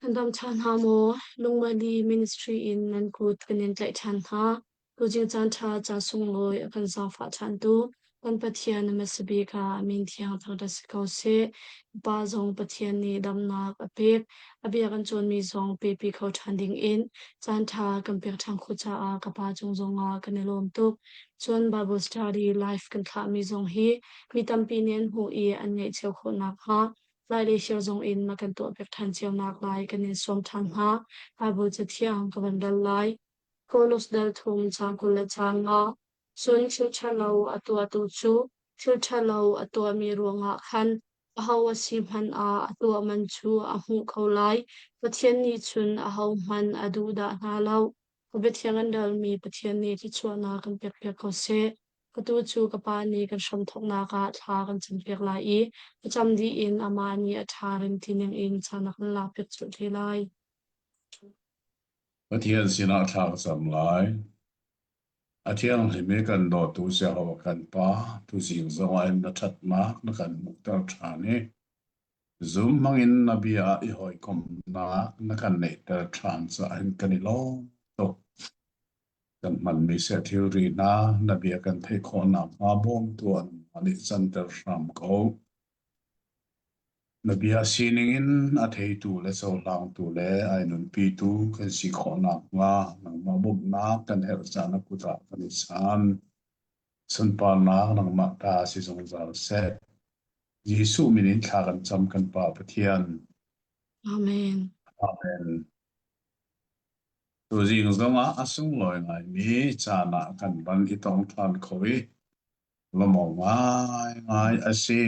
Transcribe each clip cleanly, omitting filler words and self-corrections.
Nan dam ṭha hna maw? Lungmali Ministry in nan kut kan in tlaih ṭhan hna. Tuzing caan ṭha ca sunglawi a kan zaangfah ṭhantu kan Pathian na hmasa bik ah a min thiang thangṭhat si ko seh. Pa zong Pathian nih damnak a pek. A bia kan cawnmi zong pepi kho ṭhan dingin caan ṭha kan pek ṭhan khawh caah ka Pa cung zongah kan i lawm tuk. Cun Bible study live kan thlahmi zong hi mi tampi nih an hmuh i an ngaih cio khawh nakhnga Lai le Shio zong in na kan tuahpiak ṭhan cio naklai kan in sawm ṭhan hna. Baibal Cathiang ka van rel lai. Kolos dal thum caang 20 le caang nga. Cun thil ṭhalo a tuahtu cu thil ṭhalo a tuahmi ruangah khan aho a si hmanh ah a tuah man cu a hmuh ko lai. Pathian nih cun ahohmanh a duhdah hna lo. Ka biathiang an relmi Pathian nih thluachuahnak kan pekpiak ko seh. Atu cu ka Pa nih kan hramthawknak ah thla kan campiak lai i thlacam dih in amah nih a ṭha rem ti ningin caan a kan lakpiak colh te lai. Pathian sinah thla ka cam lai. A thianghlim i kan dawtu Jehovah kan Pa, tuzing zongah hin na ṭhatnak na kan hmuhter ṭhan i zum hmangin na bia ah i hawikomhnak na kan neihter ṭhan caah hin kan i lawm tuk. Kan hmanmi seh thilri hna na bia kan theih khawh nakhnga bawmtu an nih canter hram ko. Na bia sining in a theitu le cohlangtu le ai nunpitu kan si khawh nakhnga nangmah bawmhnak kan herh caan na kut ah kan i chan. Sunparnak nangmah ta si zungzal seh. Jesuh min in thla kan cam kan Pa Pathian. Amen. Amen. Tuzing zongah a sunglawi ngaimi caan ah kan van i tong ṭhan kho i lawmawm ngaingai a si.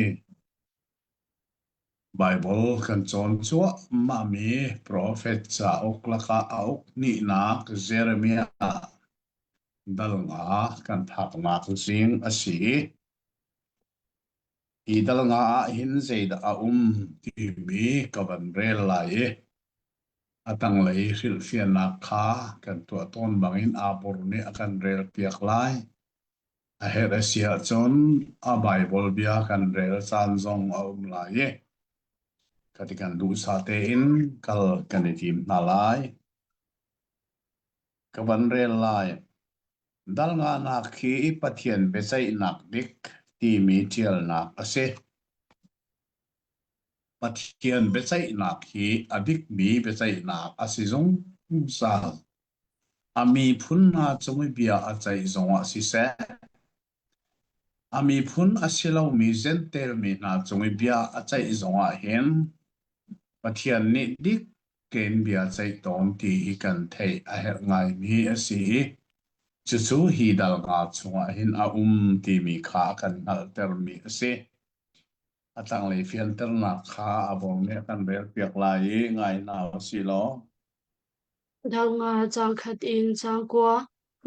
Baibal kan cawn cuahmahmi profet cauk lakah a uk hnihnak Jeremiah dal nga kan phaknak zing a si i hi dal nga ah hin zeidah a um timi ka van rel lai i A tanglei hrilhfiannak kha kan tuah tawn bangin Abur nih a kan relpiak lai. A herh a si ahcun a Baibal bia kan rel caan zong a um lai i khati kan duhsah tein kal kan i tim hna lai. Ka van rel lai. Dal nganak hi Pathian biaceihnak dik timi ṭialnak a si. Pathian biaceihnak hi a dikmi biaceihnak a si zungzal. A miphun hna cung i bia a ceih zongah siseh, a miphun a si lomi Jentail mi hna cung i bia a ceih zongah hin Pathian nih dik tein bia ceih tawn ti hi kan theih a herh ngaimi a si i cucu hi dal nga chungah hin a um timi kha a kan hngalhtermi a si. A tanglei fianternak kha a bawm nih a kan relpiak lai i ngai hna usih law. Dal nga caang khat in caang kua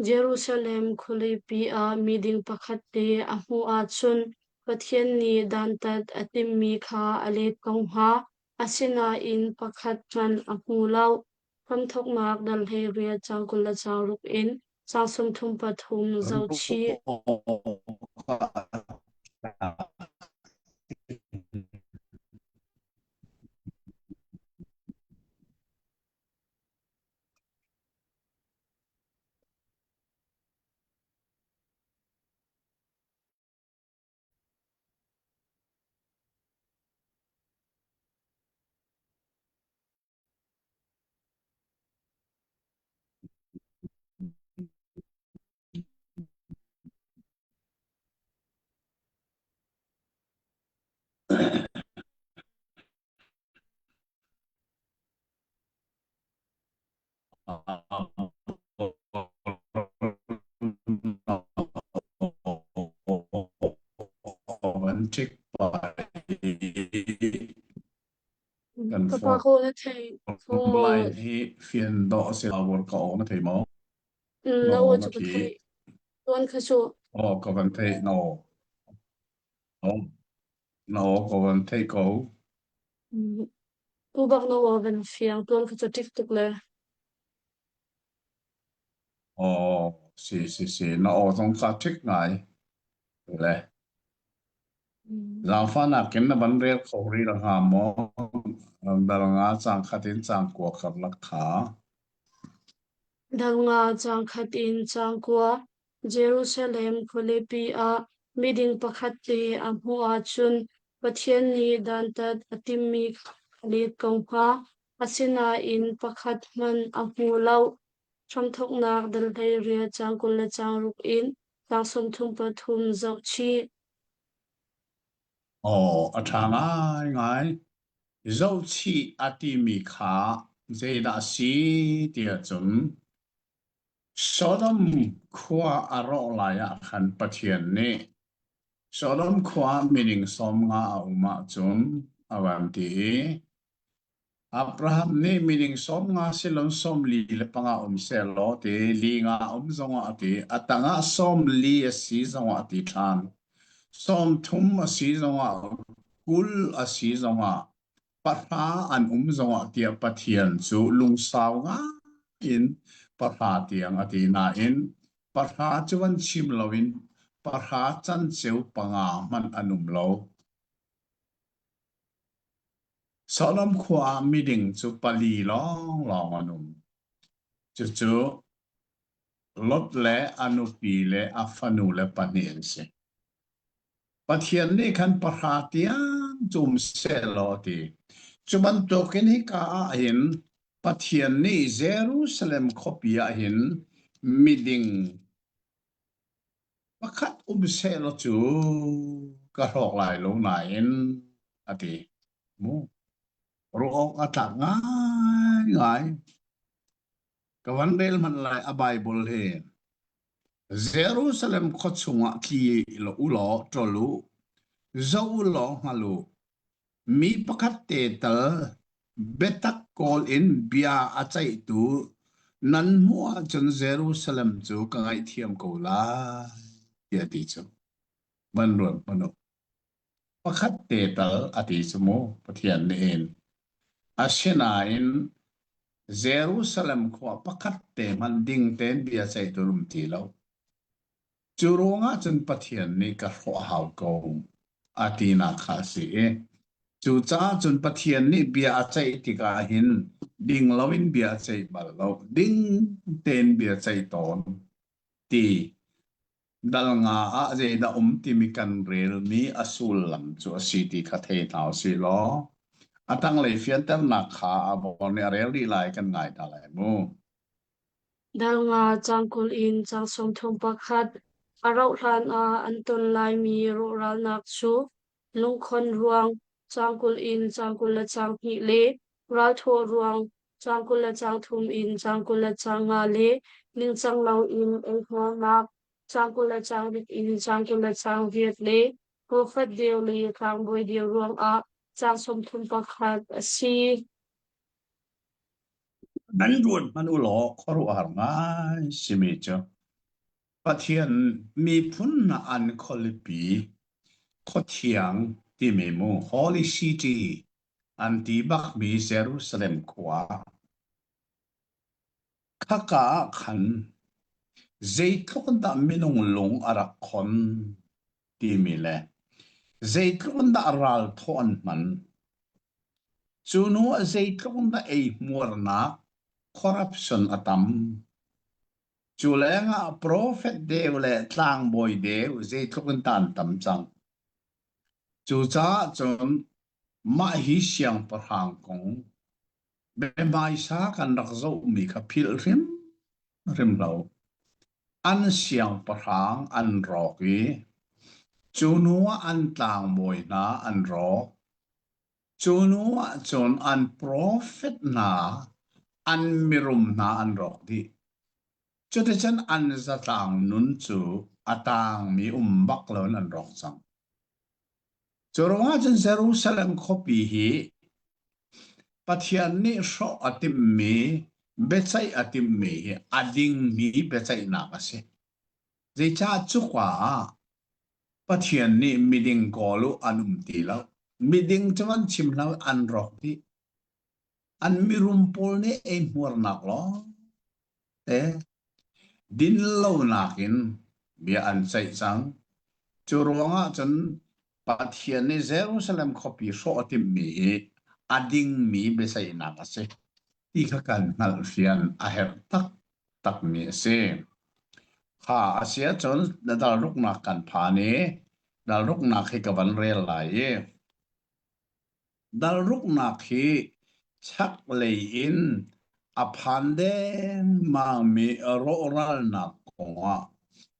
Jerusalem khualipi ah miding pakhat te a hmuh ahcun Pathian nih dantat a timhmi kha a let ko hnga. Asinain pakhat hmanh a hmu lo. Hramthawknak dal 18 caang 20 le caang ruk in caang 33 zohchih. Kan Ka pa phone ko na thei kho maw? line hi fian dawh a si lo ka aw na thei maw? Na Na aw aw cu na ka thi. theih. Tuan kha cu. Aw ka van theih na aw. Na aw ka van theih ko. Tu bak na aw van fiang tuan kha cu ṭik tuk le. Aw si si si na aw zong kha ṭik ngai. Le. Zaangfahnak in na van rel kho rih la hnga maw? Dal nga caang khat in caang kua karlak kha. Dal nga caang khat in caang kua Jerusalem khualipi ah miding pakhat te a hmuh ahcun Pathian nih dantat a timmi kha a let ko hnga. Asinain pakhat hmanh a hmu lo. Hramthawknak dal 18 caang 26 in caang 33 zohchih. Aw, a ṭha ngaingai. Zohchih a timi kha zeidah a si ti ahcun Sodom khua a rawh lai ah khan Pathian nih Sodom khua mining 50 a um ahcun a van ti i Abraham nih mining 50 silon 45 um sehlaw ti li nga um zongah a ti a tangah 40 a si zongah a ti ṭhan 30 a si zongah 20 a si zongah pahra an um zongah tiah Pathian cu lungsau ngaiin pahra tiang a ti nain pahra cu van chim loin pahra canceu panga hmanh an um lo. Sodom khua ah miding cu pali lawnglawng an um. Cucu Lot le a nupi le a fanu le pahnih an si. Pathian nih khan pahra tiang cu um sehlaw a ti. Cu bantukin hika ah hin Pathian nih Jerusalem khuapi ah hin miding pakhat um sehlaw cu ka hrawk lai lo nain a ti. Mu. Ruah awk a tlak ngaingai. Ka van rel hmanh lai a Bible hi. Jerusalem khua chungah tli u law ṭol u, zoh u law hngal u. Mi pakhat te tal biatak kawl in bia a ceihtu nan hmuh ahcun Jerusalem cu ka ngaihthiam ko lai, tiah a ti cu. Van ruat hmanh u. Pakhat te tal a ti cu mu Pathian nih hin. Asinain Jerusalem khua pakhat te hmanh ding tein bia ceih tu um ti lo. Cu ruangah cun Pathian nih ka hrawh hau ko a tinak kha a si i cucaah cun Pathian nih bia a ceih tikah hin ding loin bia a ceih bal lo, ding tein bia ceih tawn ti Dal nga ah zeidah um timi kan relmi a sullam cu a si ti kha thei hna usih law a tanglei fianternak kha a bor nih a rel dih lai kan ngai hna lai mu. Dal nga caang 20 in caang 31 a rauhhlan ah an ton laimi rawhralnak cu lungkhon ruang caang 20 in caang 22 le ralthawh ruang caang 23 in caang 25 le ningcang loin eihmuarnak caang 26 in caang 28 le profet deu le tlangbawi deu ruangah caang 31 a si. Nan ruat hmanh u law khuaruahhar ngai simi cu Pathian miphun hna an khualipi khuathiang timi mu Holy City an ti bakmi Jerusalem khua khaka ah khan zeitluk in dah minung lung a rak khon timi le zeitluk in dah ralthawh an hman cu hnu ah zeitluk in dah eihmuarnak corruption a tam Cu lengah profet deu le tlangbawi deu zeitluk in dah an tam cang. Cucaah cun mah hi siangpahrang kong biahmaisa kan rak zohmi kha philh hrimhrim lo. An siangpahrang an rawk i cu hnu ah an tlangbawi hna an rawk. Cu hnu ah cun an profet hna, an mirum hna an rawk dih. Cuticun an zatlang nun cu a tangmi um bak loin an rawk cang. Cu ruangah cun Jerusalem khuapi hi Pathian nih hrawh a timhmi, biaceih a timhmi hi a dingmi biaceihnak a si. Zeicah cuka ah Pathian nih miding kawl u an um ti lo. Miding cu an chim hlah an rawk dih. An mirum pawl nih eihmuarnak lawng te dinlonak in bia an ceih cang. Cu ruangah cun. Pathian nih Jerusalem khuapi hrawh a timhmi hi a dingmi biaceihnak a si ti kha kan hngalhfian a herh taktakmi a si. Kha a si ahcun na dalruknak kan phan i dalruknak hi ka van rel lai i Dalruknak hi chaklei in a phan dengmangmi rawhralnak kongah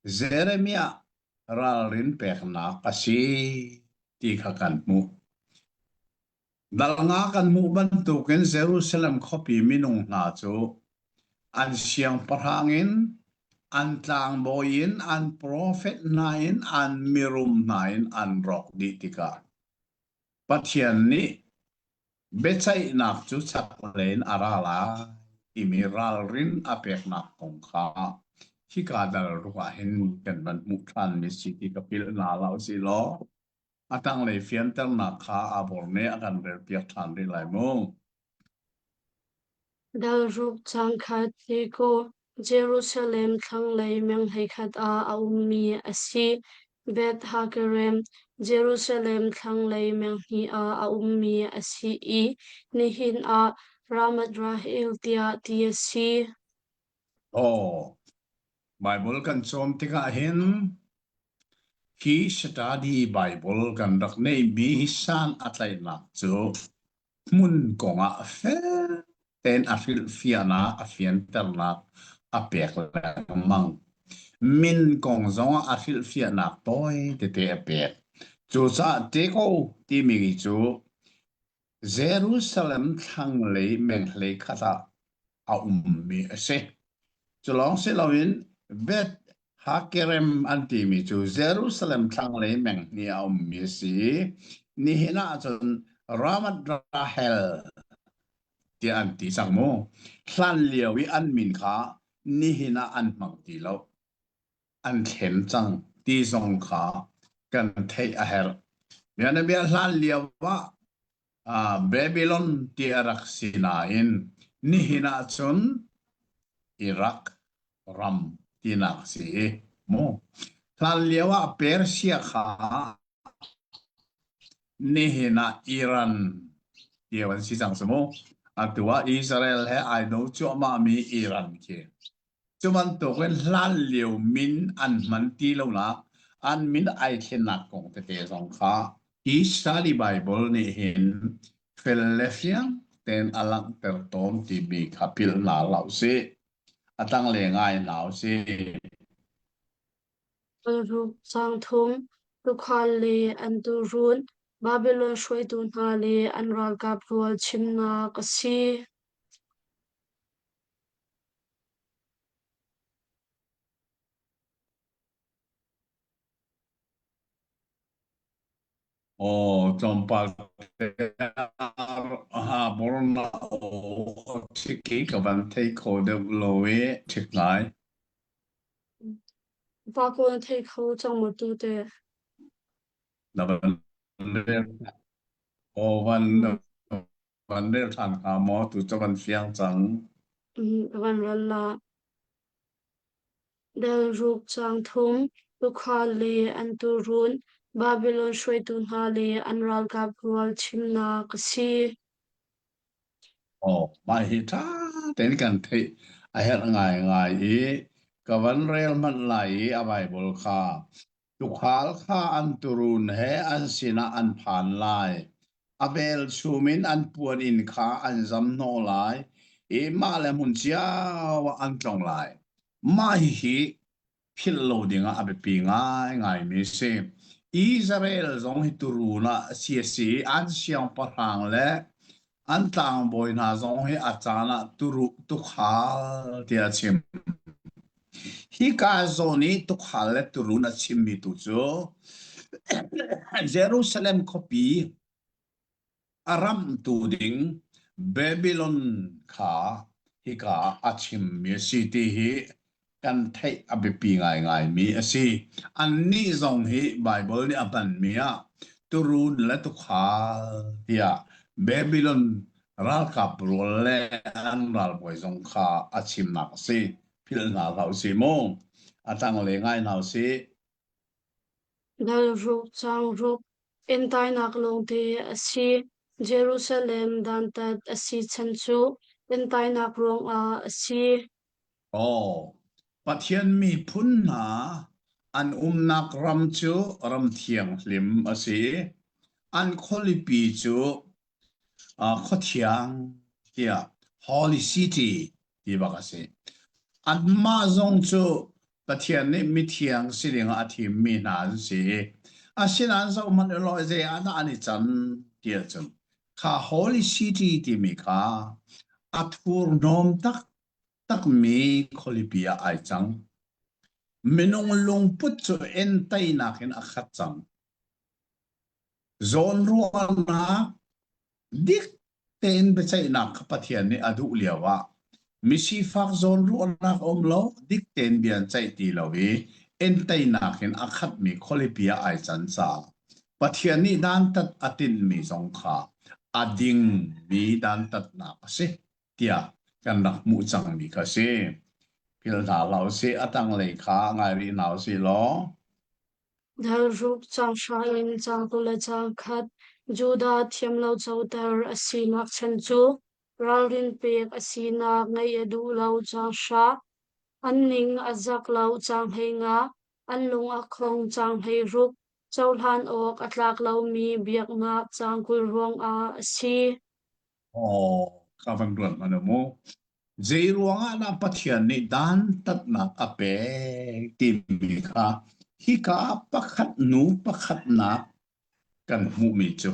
Jeremiah ralrin peknak a si ti kha kan hmuh. Dal nga kan hmuh bantukin Jerusalem khuapi minung hna cu an siangpahrang in, an tlangbawi in, an profet hna in, an mirum hna in an rawk dih tikah Pathian nih biaceihnak cu chaklei in a ra lai timi ralrin a peknak kong kha hika dal ruk ah hin kan van hmuh ṭhanmi si ti ka philh hna lo si law a tanglei fianternak kha Abor nih a kan relpiak ṭhan rih lai mu. Dalruk cangkhat hi cu Jerusalem thlanglei meng 11 ah a ummi a si. Beth Hakerem, Jerusalem thlanglei meng hnih ah a ummi a si i nihin ah Ramat Rahel tiah ti a si. Aw, Baibal kan cawn tikah hin hi study Baibal kan rak neihmi hi san a tlaihnak cu hmun kongah fel tein a hrilhfiahnak, a fianternak a pek lengmang. Min kong zongah a hrilhfiahnak tawi tete a pek. Cucaah Teko timi cu Jerusalem thlanglei menghlei khat ah a ummi a si. Cu lawng si loin Beth Hakerem an timi cu Jerusalem thlanglei menghnih a ummi a si. Nihin ah cun Ramat Rahel tiah an ti cang mu. Hlan lio i an min kha nihin ah an hmang ti lo. An thlen cang ti zong kha kan theih a herh. Bianabia hlan lio ah uh, Babylon ti a rak si nain nihin ah cun Iraq ram tinak si mu. Hlan lio ah Persia kha nihin ah Iran ti an si cang si mu. Atu ah Israel he ai do cuahmah mi Iran khi. Cu bantukin hlanlio min an hman ti lonak, an min ai thlennak kong tete zong kha hi study Bible nih hin fel le fiang tein a langhter tawn timi kha philh hna hlah usih. A tangle ngai hna usih. Ruk cangthum, tuukhal le an tuurun, Babilon hruaitu hna le an ralkap rual chimnak a si. Aw, tlawmpal te ah borna aw ṭhik i ka van thei kho deuh lo i ṭhik lai. Pa kaw na thei kho cang maw tu te? Na van rel aw van van rel ṭhan hnga maw tu cu van fiang cang. Van ral la. Dal ruk caang thum, tuukhal le an tuurun, Babilon hruaitu hna le an ralkap rual chimnak a si. Aw, mah hi ṭha tein kan theih a herh ngaingai i ka van rel hmanh lai i a Baibal kha Tuukhal kha an tuurun he an sinah an phan lai. A velchum in an puan inn kha an zamhnawh lai i mah le hmun cio ah an tlong lai. Mah hihi philh lo dingah a biapi ngaingaimi a si. Israel zong hi tuurun ah si a si i an siangpahrang le an tlangbawi hna zong hi a caan ah tuukhal tiah a chim. Hika zawn i tuukhal le tuurun a chimmi tu cu Jerusalem khuapi a ramhtu ding Babylon kha hika ah a chimmi a si ti hi kan theih a biapi ngaingaimi a si. Annih zong hi Baibal nih a hmanmi ah tuurun le tuukhal tiah Babylon ralkap rual le an ralbawi zong kha a chimnak a si. Philh hna hlah usih mu. A tanglei ngai hna usih. Dal ruk caang ruk. Entainak lawngte a si. Jerusalem dantat a si chan cu entainak ruangah a si. Aw, Pathian miphun hna an umnak ram cu ram thianghlim a si i an khualipi cu khuathiang tiah Holy City ti bak a si. Anmah zong cu Pathian nih mithiang si dingah a thimmi hna an si i asinain zohhmanh u law zei ah dah an i can ti ahcun kha Holy City timi kha a thurhnawm taktakmi khualipi ah ai cang. Minung lungput cu entainak in a khat cang. Zawnruahnak dik tein biaceihnak kha Pathian nih a duh lioah misifak zawnruahnak a um lo, dik tein bia an ceih ti lo i entainak in a khatmi khualipi ah ai can caah Pathian nih dantat a tinhmi zong kha a dingmi dantatnak a si tiah kan rak hmuh cangmi kha a si. Philh hna hlah usih, a tanglei kha ngai rih hna usih law. Dal ruk caang hra in caang 20 le caang khat Judah thiamlo coter a sinak chan cu ralrin pek a sinak ngaih a duh lo caang hra an ning a zak lo caang 15 an lung a khong caang 16 cohlan awk a tlak lomi biaknak caang 20 ruangah a si. Aw, ka van ruat hmanh mu. Zei ruangah dah Pathian nih dantatnak a pek timi kha hika ah pakhat nu pakhatnak kan hmuhmi cu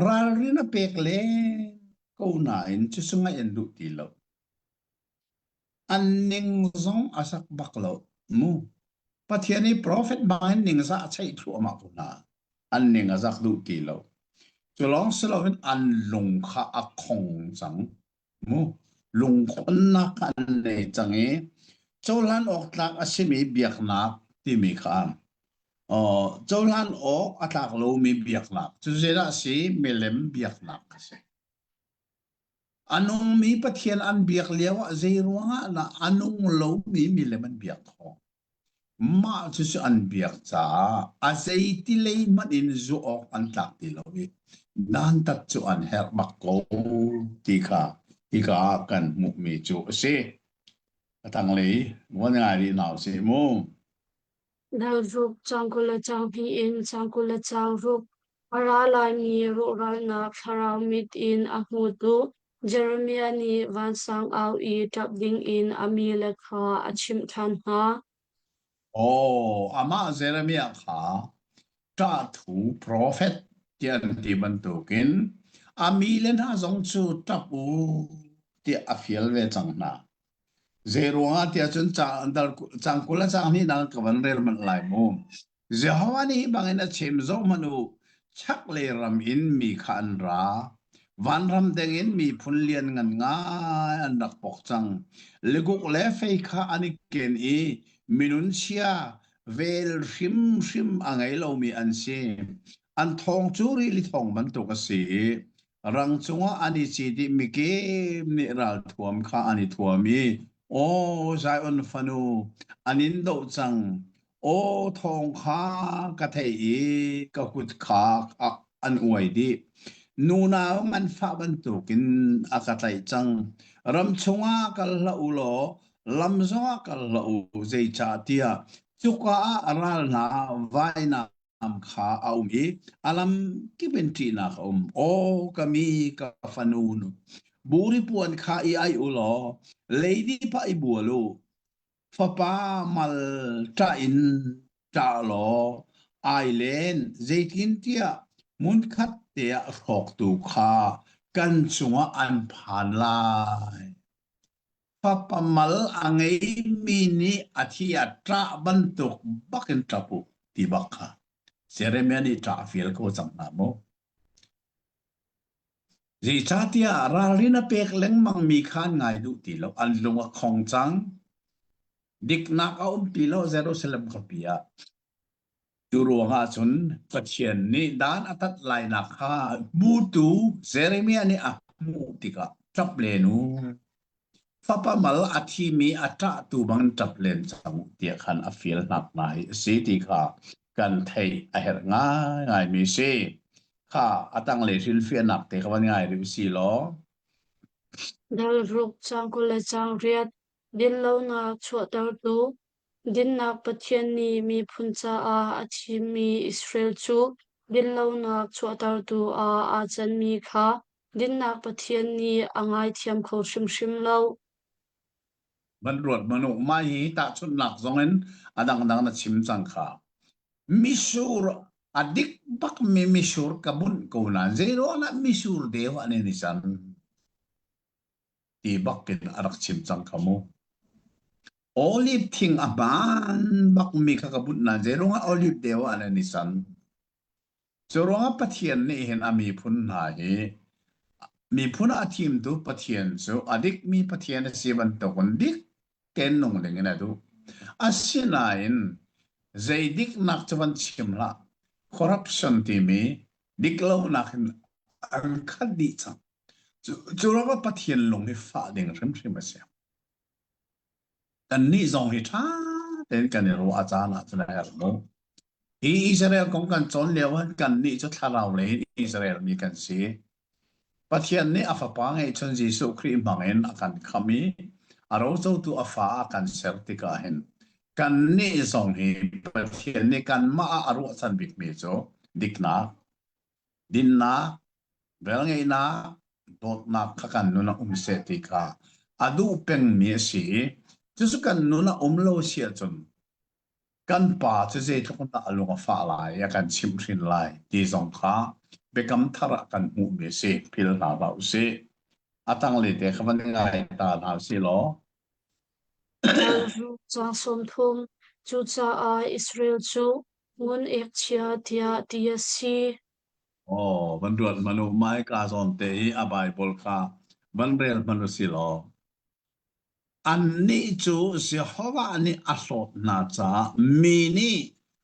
ralrin a pek len ko nain cucu ngaih an duh ti lo. An ning zong a sak bak lo mu. Pathian i profet bangin ningzah a cheih thluahmah ko hna. An ning a zak duh ti lo. Cu lawng si loin an lung kha a khong cang. Mu lungkhonnak an nei cang i cohlan awk tlak a simi biaknak timi kha uh, cohlan awk a tlak lomi biaknak cu zeidah a si milem biaknak a si. A nungmi Pathian an biak lio ah zei ruangah dah a nung lomi milem an biak khawh? Mah cucu an biak caah a zeiti lei hmanh in zuah awk an tlak ti lo i dantat cu an herh bak ko ti kha hika ah kan hmuhmi cu a si. A tanglei van ngai rih hna usih mu. Dal ruk caang 20 le caang hnih in caang 20 le caang ruk a ra laimi rawhralnak thlarau mit in a hmutu Jeremiah nih vansang au i ṭap dingin a mi le kha a chimh ṭhan hna. Aw, amah Jeremiah kha ṭahthu profet tiah an ti bantukin a mi le hna zong cu ṭap u tiah a fial ve cang hna. Zeiruangah tiah cun caang 20 le caang hnihnak ka van rel manh lai mu. Jehovah nih hi bangin a chim, Zohhmanh u, chaklei ram in mi kha an ra. Vanram deng in miphun lianngan ngai an rak pok cang. Likuk le fei kha an i ken i minun chia vel hrimhrim a ngei lomi an si. An thawng cu rili thawng bantuk a si i Rang cungah an i cit i mikip nih ralthuam kha an i thuam i, Aw Zion fanu, an in doh cang. Aw thawng kha ka theih i ka kut kha an uai dih. Nunau nganfah bantukin a ka tlaih cang. Ram chungah kal hlah u law lam zongah kal hlah u, zeicahtiah cuka ah ral hna vainam kha a um i a lam kip in ṭihnak a um. Aw ka mi ka fanu nu, buri puan kha i aih u law leidip ah i bual u. Fapa mal ṭah in ṭah law ai len, zeitintiah hmunkhat te ah hrawktu kha kan cungah an phan lai. Fapa mal a ngeimi nih a thi a ṭah bantuk bakin ṭap u ti bak kha Jeremiah nih ṭah a fial ko cang hna mu. Zeicahtiah ralrin a pek lengmangmi kha an ngai duh ti lo, an lung a khong cang. Diknak a um ti lo Jerusalem khuapi ah. Cu ruangah cun Pathian nih dan a tat lainak kha hmutu Jeremiah nih a hmuh tikah ṭap len u. Fapa mal a thimi a ṭahtu bang ṭap len cang u tiah khan a fial hnak hna hi a si ti kha kan theih a herh ngaingaimi a si. Kha a tanglei hrilhfiahnak te kha van ngai rih usih law. Dal ruk caang 28 Dinlonak chuahtertu Dinnak Pathian nih miphun caah a thimmi Israel cu dinlonak chuahtertu ah aa canmi kha dinnak Pathian nih a ngaithiam kho hrimhrim lo. Van ruat hmanh u, mah hi tahchunhnak zongin a dangdang na chim cang kha. Misur a dik bakmi misur ka bunh ko nain zeiruangah misur deu an in i can ti bakin a rak chim cang kha mu. Olive thing a hmaan bakmi kha ka bunh nain zeiruangah olive deu an in i can. Cu ruangah Pathian nih hin a miphun hna hi miphun ah a thimtu Pathian cu a dikmi Pathian a si bantukin dik tein nung dingin a duh. Asinain zei diknak cu van chim hlah. Corruption timi diklonak in an khat dih cang. Cu, cu ruangah Pathian lung hi fah ding hrimhrim a si. Kannih zong hi ṭha tein kan i ruah a caan ahcun a herh mu. Hi Israel kong kan cawn lio ah kannih cu thlarau lei in Israel mi kan si. Pathian nih a Fapa ngeihchun Jesuh Khrih hmangin a kan khamh i a rocotu a fa a kan ser tikah hin kannih zong hi Pathian nih kanmah ah a ruahchan bikmi cu diknak, dinnak, velngeihnak, dawtnak kha kan nun ah um seh ti kha a duh pengmi a si i cucu kan nun ah um lo si ahcun kan pa cu zeitluk in dah a lung a fah lai, a kan chimhhrin lai ti zong kha biakam thar ah kan hmuhmi a si. Phil hna hlah usih. A tanglei te kha van ngai ta hna usih law. Dal caang 30 Cucaah Israel cu ngun ekchia tiah ti a si. Aw, van ruat hmanh u, Maika zawn te i a Baibal kha van rel hmanh u si law. Annih cu Jehovah nih a hlawt hna caah mi nih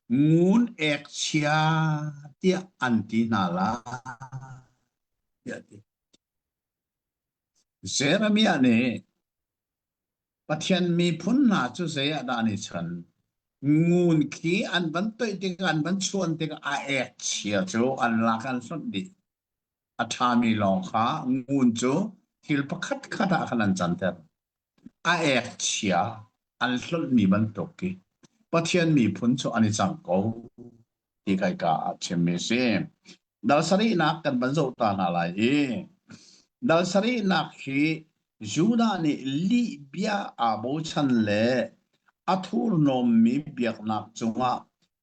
ngun ekchia tiah an ti hna lai tiah a ti. Jeremiah nih Pathian miphun hna cu zei ah dah an i chan? Ngun khi an van toih tikah an van chuan tikah a ekchia cu an lak an hlonh dih. A ṭhami lawng kha ngun cu thil pakhat khat ah khan an canter. A ek chia an hlonhmi bantuk khi Pathian miphun cu an i cang ko ti kai ka ah chimmi a si. Dal sarihnak kan van zoh ta hna lai i dal sarihnak hi Judah nih lih bia aa bochan le a thurhnawmmi biaknak cungah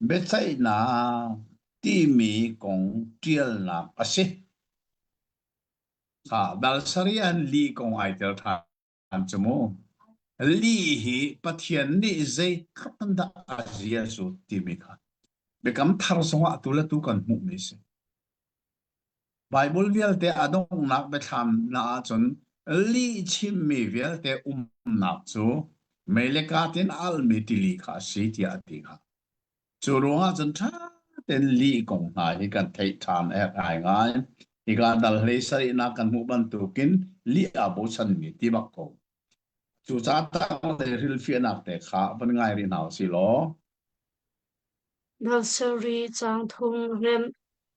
biaceihnak timi kong ṭialnak a si. Kha dal sarih ah lih kong ai tel ṭhan cu mu. Lih hi Pathian nih zeitluk in dah a zia cu timi kha Biakam Thar zongah atu le tu kan hmuhmi a si. Baibal vialte a donghnak biathlam hna ahcun lih chimmi vialte umnak cu mei le kat in a alhmi tili kha a si tiah a ti kha. Cu ruangah cun ṭha tein lih kong hna hi kan theih ṭhan a herh ngaingai. Hika dal hlei sarihnak kan hmuh bantukin lih aa bochanmi ti bak ko. Cucaah tanglei hrilhfiahnak te kha van ngai rih hna usih law. Dal sarih caang thum remh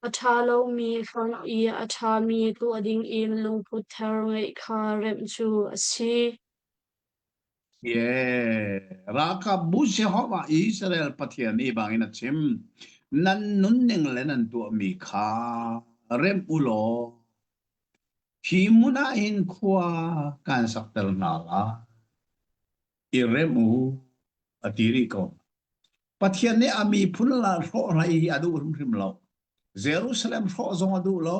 a ṭha lomi hlonh i a ṭhami tuah dingin lungput thar ngeih kha remh cu a si. Ye, ralkapbu Jehovah Israel Pathian nih bangin a chim. Nan nunning le nan tuahmi kha remh u law hi hmun ah hin khua kaan sakter hna lai. I remh u, a ti rih ko. Pathian nih a miphun la hrawh hna hi a duh hrimhrim lo. Jerusalem hrawh zong a duh lo.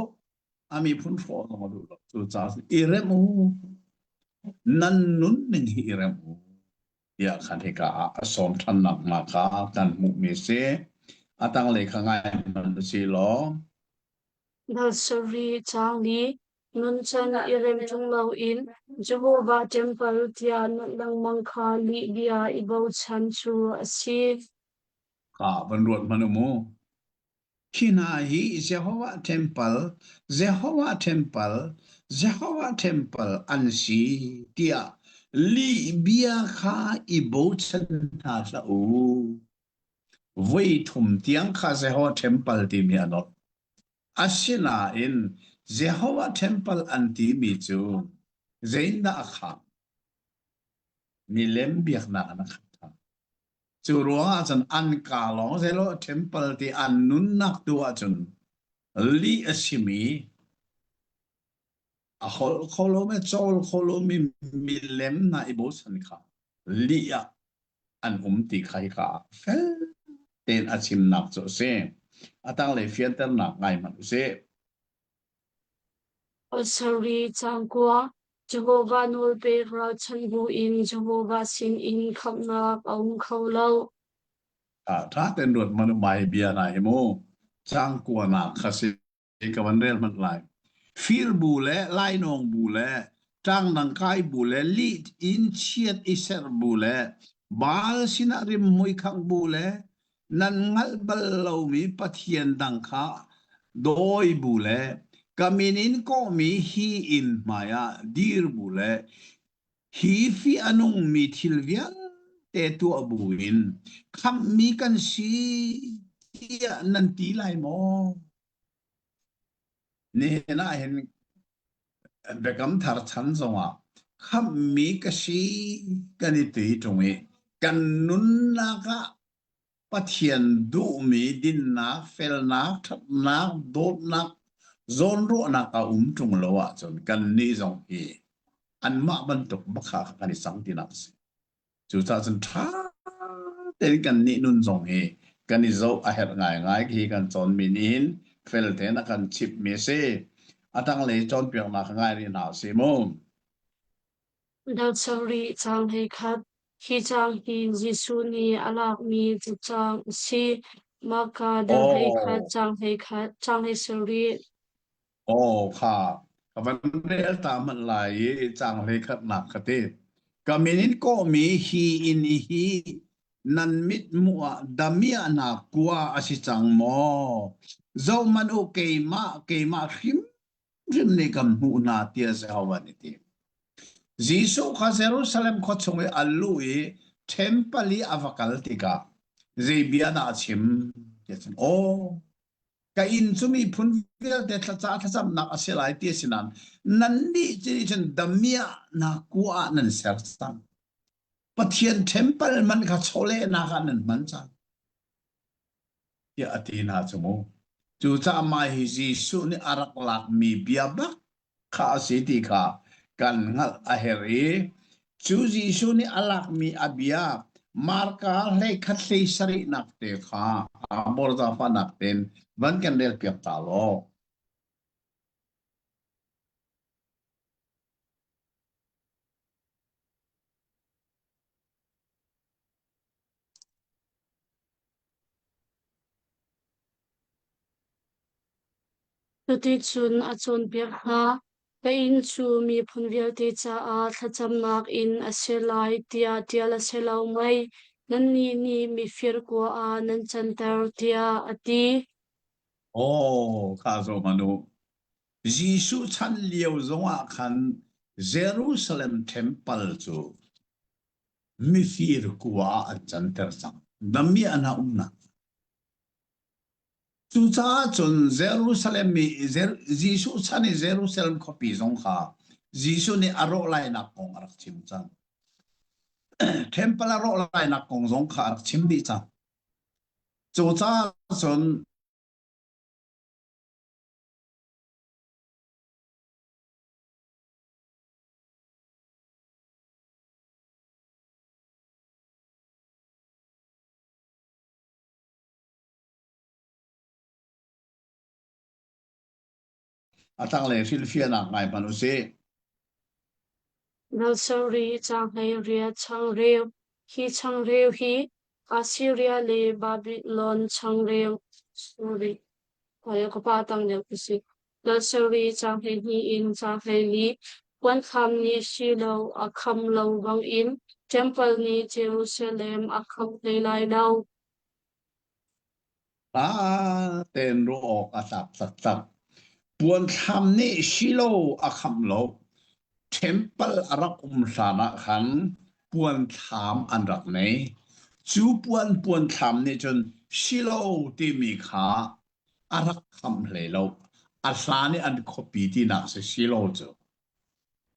A miphun hrawh zong a duh lo. Cucaah i remh u. Nan nunning hi i remh u tiah khan hika ah a sawm ṭhannak hnga kha kan hmuhmi a si. A tanglei kha ngai hmanh u si law. Dal sarih caang li nuncan i rem ṭung loin Jehovah ṭempal tiah nolh lengmang kha lihbia i bochan cu a si. Kha van ruat hmanh u mu. Hi hna hi Jehovah ṭempal, Jehovah ṭempal, Jehovah ṭempal an si tiah lihbia kha i bochan hna hlah u. Voi thum tiang kha Jehovah ṭempal timi a nolh. Asinain Jehovah temple an timi cu zeindah a kham? Milem biaknak in a khat ṭhan. Cu ruangah cun an kaa lawng zeilaw temple ti an nunnak tu ahcun lih a simi a holh kho lomi cawl kho lomi milem hna i bochan kha lih ah an um ti kha hika ah fel tein a chimnak cu a si. A tanglei fianternak ngai hmanh u sih. Pasarih cangkua Jehovah nawlpek ralchanh buin Jehovah sinin khamhnak a um kho lo. Ṭha tein ruat hmanh u mai bia hna hi mu. Cangkua nak kha si. Ka van rel hmanh lai. Fir bu le lainawng bu le ṭangdang kai bu le lih in chiat i serh bu le Baal sinah rimhmui khangh bu le nan hngalh bal lomi pathian dang kha dawi bu le ka min in kawhmi hi inn hmaiah dir bu le hi fih a nungmi thil vialte tuah buin khamhmi kan si tiah nan ti lai maw? Nihin ah hin Biakam Thar chan zongah khamhmi ka si kan i ti ṭung i kan nunnak ah Pathian duhmi dinnak, felnak, ṭhatnak, dawtnak, zawnruahnak a um ṭung lo ahcun kannih zong hi anmah bantuk bak kha kan i cang tinak a si. Cucaah cun ṭha tein kannih nun zong hi kan i zoh a herh ngaingai hi kan cawnmi nih hin fel tein a kan chimhmi a si. A tanglei cawnpiaknak kha ngai rih hna usih mu. Dal sarih caang hleikhat Hi caang hi Jesuh nih a lakmi cacaang a si. Mahka dal 11 Aw, caang 11 caang 17. Aw kha ka van rel ta hmanh lai i caang hleikhatnak ka ti. Ka min in kawhmi hi inn hi nan mithmuh ah damiahnak kua a si cang maw? Zohhmanh u keimah, keimah hrimhrim nih kan hmuh hna tiah Jehovah nih a ti. Jesuh kha Jerusalem khua chung i a luh i ṭhempal i a va kal tikah zei bia dah a chim? Tiah cun, aw, ka inn cu miphun vialte thlaca thlacamnak a si lai ti a si nain nannih cu nih cun damiahnak kua ah nan ser cang. Pathian temple man kha chawlehnak ah nan hman cang. Tiah a ti hna cu mu. Cucaah mah hi Jesuh nih a rak lakmi bia bak kha a si ti kha kan hngalh a herh i cu Jesuh nih a lakmi a bia Marka 11 hlei sarihnak te kha borza fahnak tein van kan relpiak ta law. Cuticun a cawnpiak hna. Ka inn cu miphun vialte caah thlacamnak inn a si lai tiah ṭial a si lo mei? Nannih nih mifir kua ah nan canter, tiah a ti. Aw, kha zoh hmanh u. Jesuh chan lio zongah khan Jerusalem temple cu mifir kua ah an canter cang. Damiah hna umnak. Cucaah cun Jerusalem i Jesuh chan i Jerusalem khuapi zong kha Jesuh nih a rawh lainak kong a rak chim cang. Temple a rawh lainak kong zong kha a rak chim dih cang. Cucaah cun A tanglei hrilhfiahnak ngai hmanh u sih. Nursery caanghei riat changreu. Hi changreu hi Assyria le Babylon changreu sorry ka pa tang deuh ka si. Nursery caanghei hnih in caanghei li puankham nih Shiloh a kham lo bangin Temple nih Jerusalem a kham hlei lai lo. Ṭha tein ruah awk a tlak taktak. Puanthlam nih Shiloh a khamh lo. Ṭhempal a rak um hlan ah khan puanthlam an rak nei. Cu puan puanthlam nih cun Shiloh timi kha a rak khamh hlei lo. A hlan i an khuapi tinak si Shiloh cu.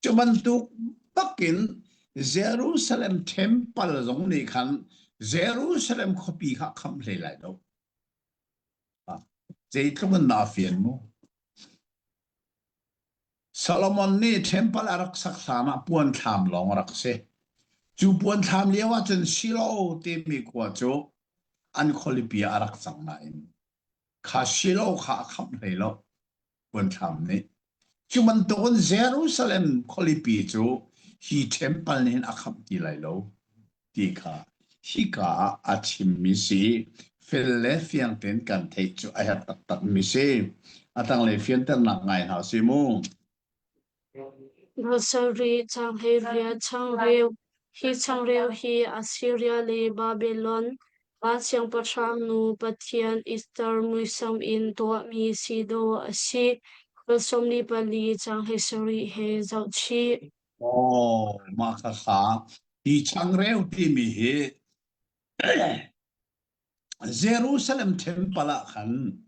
Cu bantuk bakin Jerusalem temple zong nih khan Jerusalem khuapi kha a khamh hlei lai lo. Zeitluk in dah a fian mu? Solomon nih temple a rak sak hlan ah puanthlam lawng a rak si. Cu puanthlam lio ahcun Shiloh timi khua cu an khualipi ah a rak cang nain kha Shiloh kha a khamh hlei lo puanthlam nih. Cu bantukin Jerusalem khualipi cu hi temple nih hin a khamh ti lai lo. Ti kha hika ah a chimmi si. Fel le fiang tein kan theih cu a herh taktakmi si. A tanglei fianternak ngai hna si mu. Rosary changreu changreu Hi changreu hi Assyria le Babylon pa siangpahrang nu pathian Easter muisam in tuahmi si dawh a si. Kul 14 caang 17 he zohchih. Aw, mah khakha hi changreu timi hi Jerusalem temple ah khan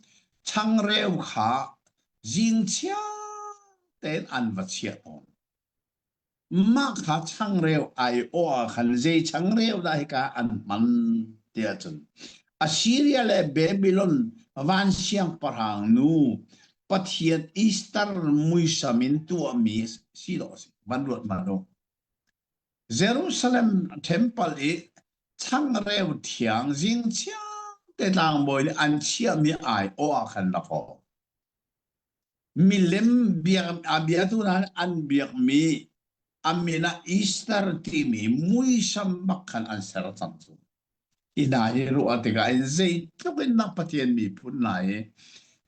changreu kha zingchia tein an va chiah tawn. Mah kha changreu aiawh ah khan zei changreu dah hika an hman tiah cun Assyria le Babylon van siangpahrang nu Pathian Easter muisam in tuahmi si dawh a si. Van ruat hmanh u. Jerusalem temple i changreu thiang zingchiang te tlangbawi nih an chiahmi aiawh ah khan rak aw. Milem biak a biatu hna nih an biakmi a min ah Easter timi muisam bak khan an ser cang cu. Hi hna hi ruah tikah in zeitluk in dah Pathian miphun hna hi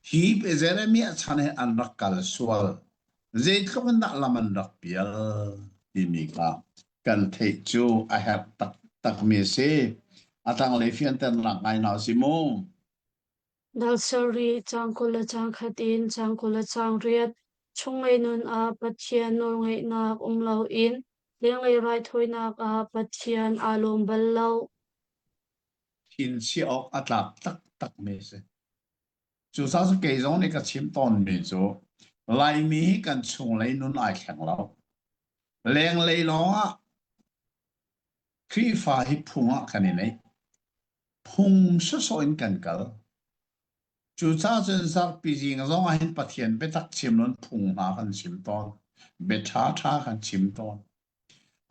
hi Jeremiah chan he an rak kal sual, zeitluk in dah lam an rak pial timi kha kan theih cu a herh taktakmi a si. A tanglei fianternak ngai hna si mu. Dal sarih, caang 20 le caang khat in caang 28 chunglei nun ah Pathian nawlngeihnak um loin lenglei raithawinak ah Pathian aa lawm bal lo. Thinchia awk a tlak taktakmi a si. Cucaah cu kei zong nih ka chim tawnmi cu Laimi hi kan chunglei nun ai thleng lo. Lenglei lawngah Khrihfa hi phung ah kan i neih. Phung sawsawh in kan kal. Cucaah cun zarhpi zing zong ah hin Pathian biatak chim loin phung hna kan chim tawn. Bia ṭhaṭha kan chim tawn.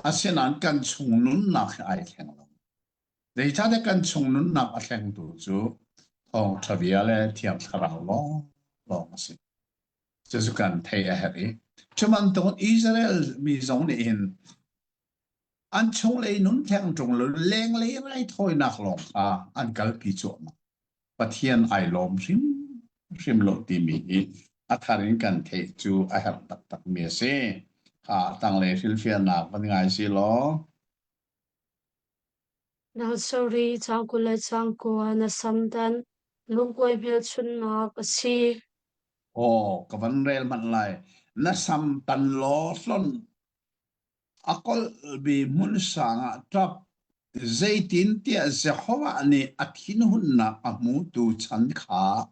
Asinain kan chung nunnak hi ai thleng lo. Zeicahtiah kan chung nunnak a thlengtu cu thawngṭha bia le Thiang Thlarau lawnglawng a si. Cucu kan theih a herh i cu bantukin Israel mi zong nih hin An chunglei nun theng ṭung lo lenglei raithawinak lawng kha an kalpi cuahmah. Pathian ai lawm hrimhrim lo timi hi a thar in kan theih cu a herh taktakmi a si. Kha tanglei hrilhfiahnak van ngai si law. Nursery caang 20 le caang 9 na sam dan lungkuai hmelchunhnak a si. Aw, ka van rel hmanh lai. Na sam tan law hlon A kolhmi hmun sang ah ṭap, zeitintiah Jehovah nih a thinhunnak a hmutu chan kha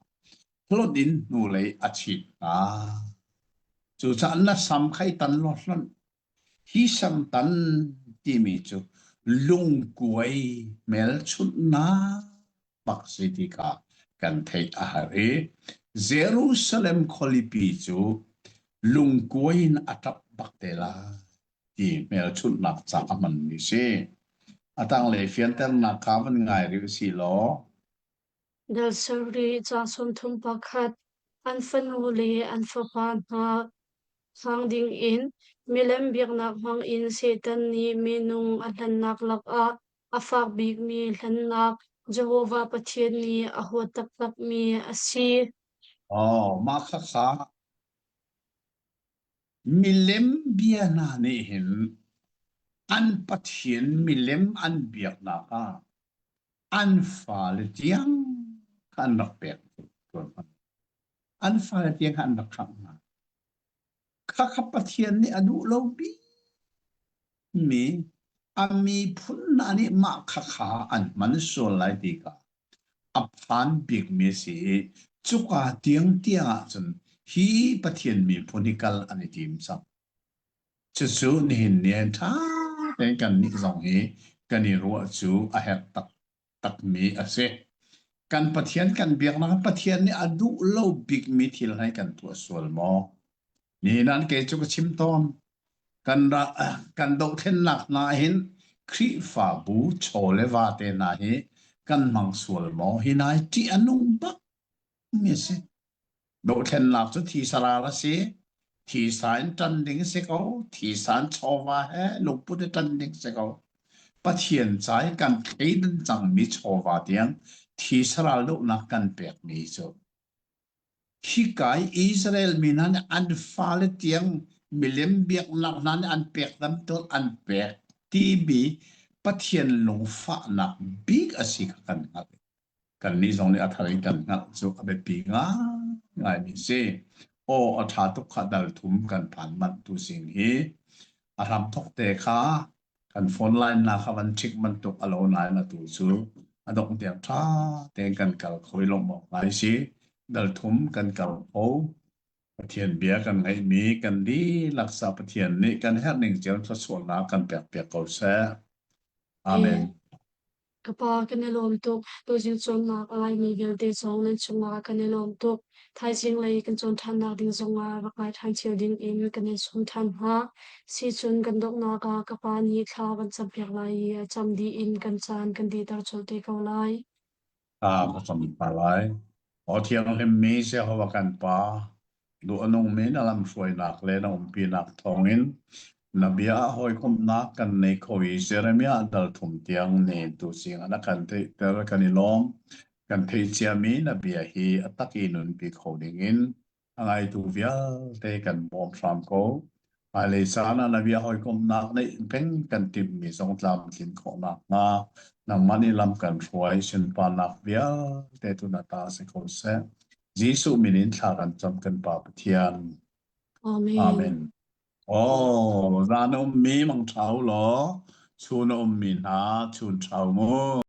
hlonh in hnulei a chit hna. Cucaah na sam kha i tan law hlonh. Hi sam tan timi cu lungkuai hmelchunhnak bak si ti kha kan theih a har i Jerusalem khualipi cu lungkuai in a ṭap bak te lai ti hmelchunhnak ca a hmanmi si. A tanglei fianternak kha van ngai rih usih law. Dal sarih caang 31 an fanu le an fapa hna hlang dingin milem biaknak hmangin Satan nih minung a hlennak lakah A fak bikmi hlennak Jehovah Pathian nih a huat taktakmi a si. Aw, mah khakha milem bia hna nih hin an pathian milem an biaknak ah an fale tiang kha an rak pek an fale tiang kha an rak khangh hna. Khakha Pathian nih a duh lo bik mi a miphun hna nih mah khakha an hman sual lai ti kha a phan bikmi a si i cuka tiangtiang ahcun. Hi Pathian miphun hi kal an i tim cang. Cucu nihin ni hin ṭha tein kannih zong hi kan i ruah cu a herh taktakmi a si. Kan Pathian kan biaknak ah Pathian nih a duh lo bikmi thil hei kan tuah sual maw? Nihin ah kei cu ka chim tawn. Kan ra, kan dohthlennak hna hin Khrihfabu chaw le va te hna hi kan hmang sual maw? Hi nai ṭih a nung bak mi a si. Dohthlennak cu thisa ral a si. Thisa in ṭan ding si ko. Thisa in chawva he lungput i ṭan ding si ko. Pathian ca i kan thleidan cangmi chawva tiang thisa ral dohnak kan pekmi cu hika i Israel mi hna nih an fale tiang milem biaknak hna nih an pek bantuk an pek timi Pathian lungfahnak bik a si kha kan hngalh. Kannih zong nih a thar in kan hngalh cu a biapi ngaingaimi a si. Aw a ṭha tuk kha dal thum kan phan manh tu zing hi a hramthok te kha kan phone line na kha van chik bantuk a lo nain atu cu a dongh tiang ṭha tein kan kal kho i lawmh awk ngai si. Dal thum kan kal kho. Pathian bia kan ngaihmi kan dihlak sa Pathian nih kan herh ning cio thluachuahnak kan pekpiak ko seh. Amen. Ka pa, kan i lawm tuk. Tuzing cawnnak a ngaimi vialte zong nan cungah kan i lawm tuk. Thaizing lei kan cawn ṭhannak ding zongah rak ngai ṭhan cio dingin kan in sawm ṭhan hna. Sicun kan donghnak ah ka pa nih thla kan campiak lai i a cam dih in kan caan kan dihter colh te ko lai. Thla ka cam hna lai. Aw thianghlimmi Jehovah kan Pa, duh a nungmi na lamhruainak le na umpinak thawngin na bia ah hawikomhnak kan nei kho i Jeremiah dal thum tiang ni tuzing ah na kan theihter kan i lawm. Kan theih ciami na bia hi a tak i nunpi kho dingin A ngaitu vialte kan bawm hram ko. Hmailei caan ah na bia hawikomhnak neih peng kan timhmi zong tlamtlin khawh nakhnga nangmah nih lam kan hruai sunparnak vialte tu na ta si ko seh. Jesuh min in thla kan cam kan Pa Pathian. Amen. Amen. Oh, zan a ummi mang ṭha u law, chun a ummi hna chun ṭha u mu.